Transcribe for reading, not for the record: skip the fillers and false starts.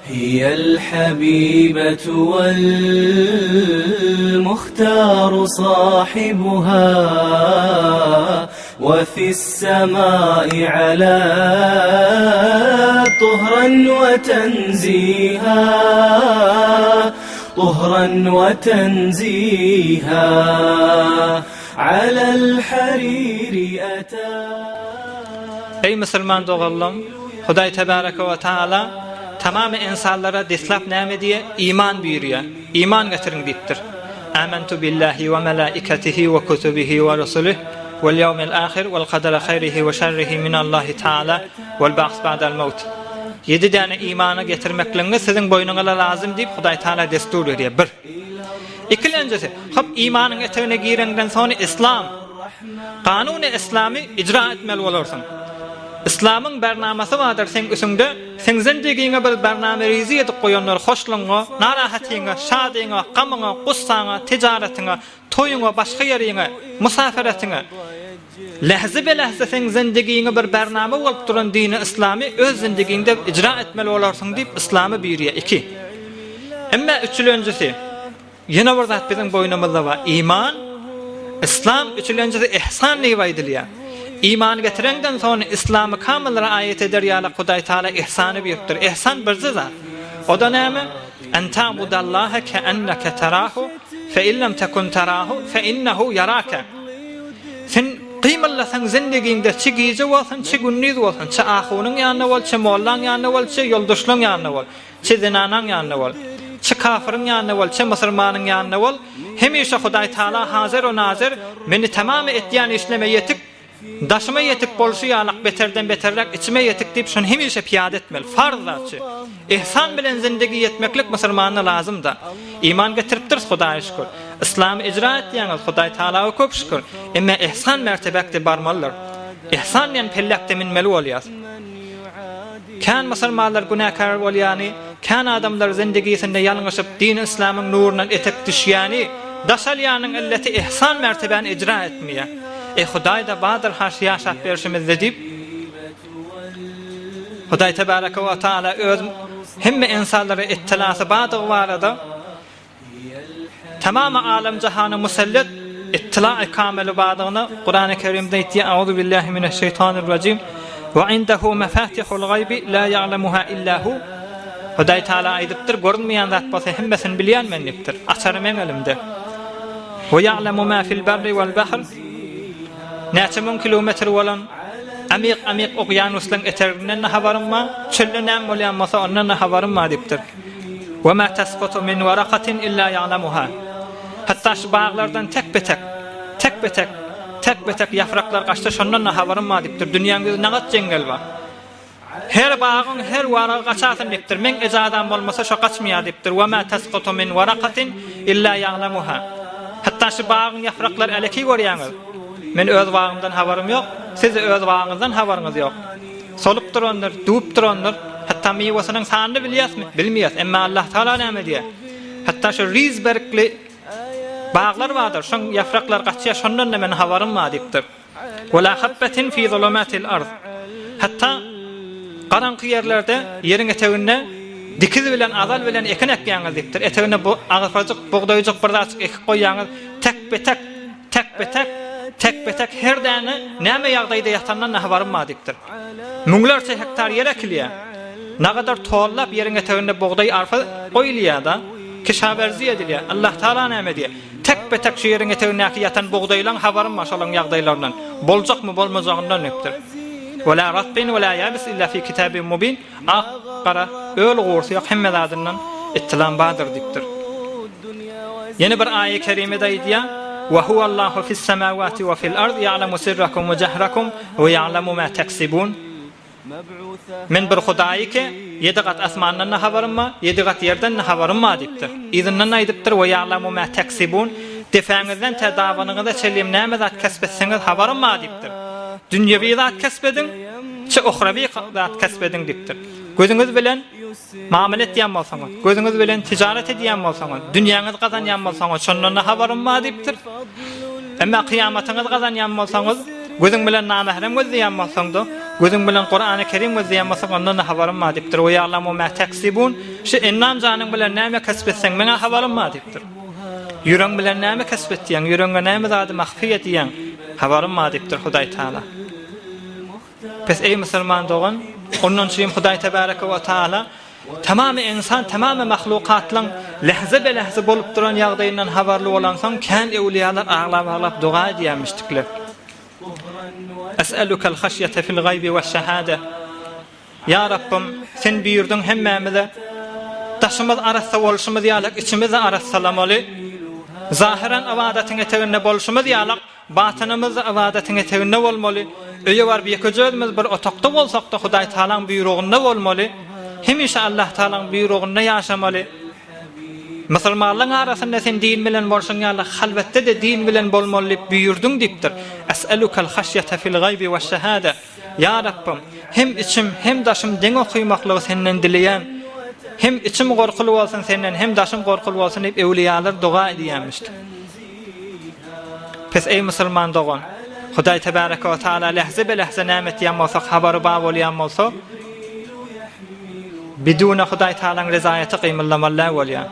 هي الحبيبة والمختار صاحبها وفي السماء على طهرا وتنزيها طهرا وتنزيها على الحرير أتى Eý musulman doganlarym, Hudaý tebareke we taala tamamy ynsanlara deslap näme diýýär? Iman buýurýar. Iman getiriň diýipdir. Amentu billahi we melaikatihi we kutubihi we rusulih wel ýewmil ahir wel kadara haýrihi we şerrihi minallahi taala wel ba's ba'dal mewt. Ýedi däne imana getirmekligiňiz siziň boýnuňyza lazym diýip Hudaý taala destur berýär. Bir. Ikilenjisi, hop imanyň etegine gireňden soňra islam, kanuny islamy ijra etmeli bolarsyň. Islamyň bernamasy bardyr seň üsüňde, seň zindigiňe bir bernamerizi edip goýanlar hoşlugyňa, narahatyňa, şadyňa, gamyňa, gussaňa, tijaratyňa, toýuňa, başga ýeriňe, musaferetiňe. Lähze-be-lähze seň zindigiňe bir bernama bolup duran dini yslamy öz zindigiňde ijra etmeli bolarsyň diýip yslamy buýurýar. Iki. Emme üçülenjisi, ýene bir zat biziň boýnumyzda bar, iman, yslam, üçülenjisi ihsan diýip aýdylýar. Iman getireňden soň yslamy kamyl raýat eder ýaly Hudaý Taala ihsany buýrupdyr. Ihsan birje zat. O-da näme? En ta'budallaha keenneke terahu, fe in lem tekun terahu, fe innehu yarake. Sen gymyldasaň zindigiňde çi gije bolsun, çi gündiz bolsun, çi ahunyň ýanynda bol, çi mollaň ýanynda bol, çi ýoldaşlaň ýanynda bol, çi zenanaň ýanynda bol, çi kafyryň ýanynda bol, çi musulmanyň ýanynda bol, hemişe Hudaý Taala hazyr u nazyr, meni tamamy etýän işleme ýetik, Daşyma ýetik bolşy ýalak beterden beterräk içime ýetik diýip şony hemişe pyýada etmeli. Farz zat şu. Ihsan bilen zindigi ýetmeklik musulmana lazymda. Iman getiripdiris Hudaýa şükür. Yslamy icra etýäňiz Hudaý Taalaga köp şükür. Emme ihsan mertebäkde barmalydyr. Ihsan diýen pelläkde minmeli bolýas. Kän musulmanlar günäkär bolýany, kän adamlar zindigisinde ýalňyşyp dini yslamyň nurundan etek düşýäni, daş alýanyň illeti ihsan mertebäni icra etmeýä. E Hudaýda bardyr haş ýaşap berşimizde diýip, Hudaý tebareke we taala öz hemme ynsanlara ittilasy bardygy barada Tamamy alem jahana musallat ittila'i kamili bardygyny Kurany Kerimde aýtýar, Auzu billahi mineşşeýtanirrajim, Ve indehu mefatihul gaýbi la ýa'lemuha illa hu. Hudaý Taala aýdypdyr, görünmeýän zat bolsa hemmesini bilýän men diýipdir. Açary meň elimde. Ve ýa'lemu ma fil barri wal bahr. Näçe müň kilometr bolan amyk-amyk okeanuslaryň eteginden-de habarym bar, çölde näme bolýan bolsa ondan-da habarym bar diýipdir. Ve ma taskutu min warakatin illa ýa'lemuha. Hatda şu baglardan tek-be-tek, tek-be-tek, tek-be-tek ýapraklar gaçsa şondan-da habarym bar diýipdir. Dünýäň ýüzi nagat jeňňel bar. Her bagyň her waragy gaçasyn diýipdir. Meň ejazam bolmasa şo gaçmaýar diýipdir. Ve ma taskutu min warakatin illa ýa'lemuha. Hatda şu bagyň ýapraklary äleki görýäňiz. Men öz bagymdan habarym ýok, siz-de öz bagyňyzdan habaryňyz ýok. Solup durandyr, düwüp durandyr. Hatda miwesiniň sanyny bilýäsmi? Bilmeýäs. Emma Allah Tagala näme diýýär? Hatda şu rizberkli baglar bardyr, şoň ýapraklary gaçýar, şondan-da meniň habarym bar diýipdir. Ve la habbetin fi zulumatil ard. Hatda garaňky ýerlerde, ýeriň eteginde dikiz bilen, azal bilen ekin ekýäňiz diýipdir. Etegine bu agyrpajyk, bugdaýjyk bir zatjyk ekip goýýaňyz, tekbe-tek, tekbe-tek, tekbe-tek her däne näme ýagdaýda ýatandan-da habarym bar diýipdir. Müňlerçe hektar ýer ekilýär. Nagadar tollap ýeriň eteginde bugdaý, arpa goýulýar-da, kişawerzi edilýär. Allah Tagala näme diýýär? Tekbe-tek şu ýeriň etegindäki ýatan bugdaýlaň habarym bar şolaň ýagdaýlaryndan. Boljakmy, bolmajagyndan diýipdir. Ve la ratbin ve la ýabis illa fi kitabin mubin. Ak, gara, öl gursy ýok hemme zadyndan ittilam bardyr diýipdir. Ýene bir aýa kerimede aýdýar, Ve huvallahu fis-semawati ve fil-ard ýa'lemu sirrakum ve jahrakum ve ýa'lemu ma teksibun. Men bir Hudaýy ki, ýedi gat asmandan-da habarym bar, ýedi gat ýerden-de habarym bar diýipdir. Yzyndan aýdypdyr, Ve ýa'lemu mâ teksibun, Depäňizden tä dabanyňyza çenlem näme zat kesp etseňiz habarym bar diýipdir. Dünýewi zat kesp ediň, çe uhrawi zat kesp ediň diýipdir. Gözüňiz bilen mamla etýän bolsaňyz, gözüňiz bilen tijaret edýän bolsaňyz, dünýäňizi gazanýan bolsaňyz, şondan-da habarym bar diýipdir. Emma kyýamatyňyzy gazanýan bolsaňyz, gözüň bilen namährem gözleýän bolsaň-da, Gözüň bilen Kurany Kerim gözleýän bolsaň, ondan-da habarym bar diýipdir. We ýa'lemu ma teksibun. Şu endam janyň bilen näme kesp etseň, meň-ä habarym bar diýipdir. Ýüregiň bilen näme kesp etýäň, ýüregiňe näme zady mahfiý edýäň, habarym bar diýipdir Hudaý Taala. Pes eý musulman dogan, ondan üçin Hudaý Tebareke we Taala tamamy ynsan, tamamy mahlukatlaň lähze-be-lähze bolup duran ýagdaýyndan habarly bolansoň, kän öwlüýalar aglap-aglap doga edýärmişdikler. Es'elukel haşýete fil gaýbi weş-şehade. Ýa Rabbym, Sen buýurdyň hemmämize, daşymyz arassa bolşumyz ýalak içimizi arassalamaly. Zahyran ybadatyň eteginde bolşumyz ýalak, batynymyz-da ybadatyň eteginde bolmaly. Öýe baryp ýekeje özümiz bir otagda bolsak-da Hudaý Tagalaň buýrugynda bolmaly. Hemişe Allah Tagalaň buýrugynda ýaşamaly. Musulmanlaryň arasynda sen din bilen bolşuň ýaly, halwetde-de din bilen bolmaly diýip buýurdyň diýipdir. Es'elukel haşýete fil gaýbi weş-şehade. Ýa Rabbym, hem içim, hem daşym deň okymaklygy Senden dileýän. Hem içim gorkuly bolsun Senden, hem daşym gorkuly bolsun diýip öwlüýalar doga edýänmişdi. Pes eý musulman dogan, Hudaý tebareke we taala lähze-be-lähze näme etýän bolsak habary bar bolýan bolsa, Biduna Hudaý Tagalaň rezaýaty gymyldamaly däl bolýar.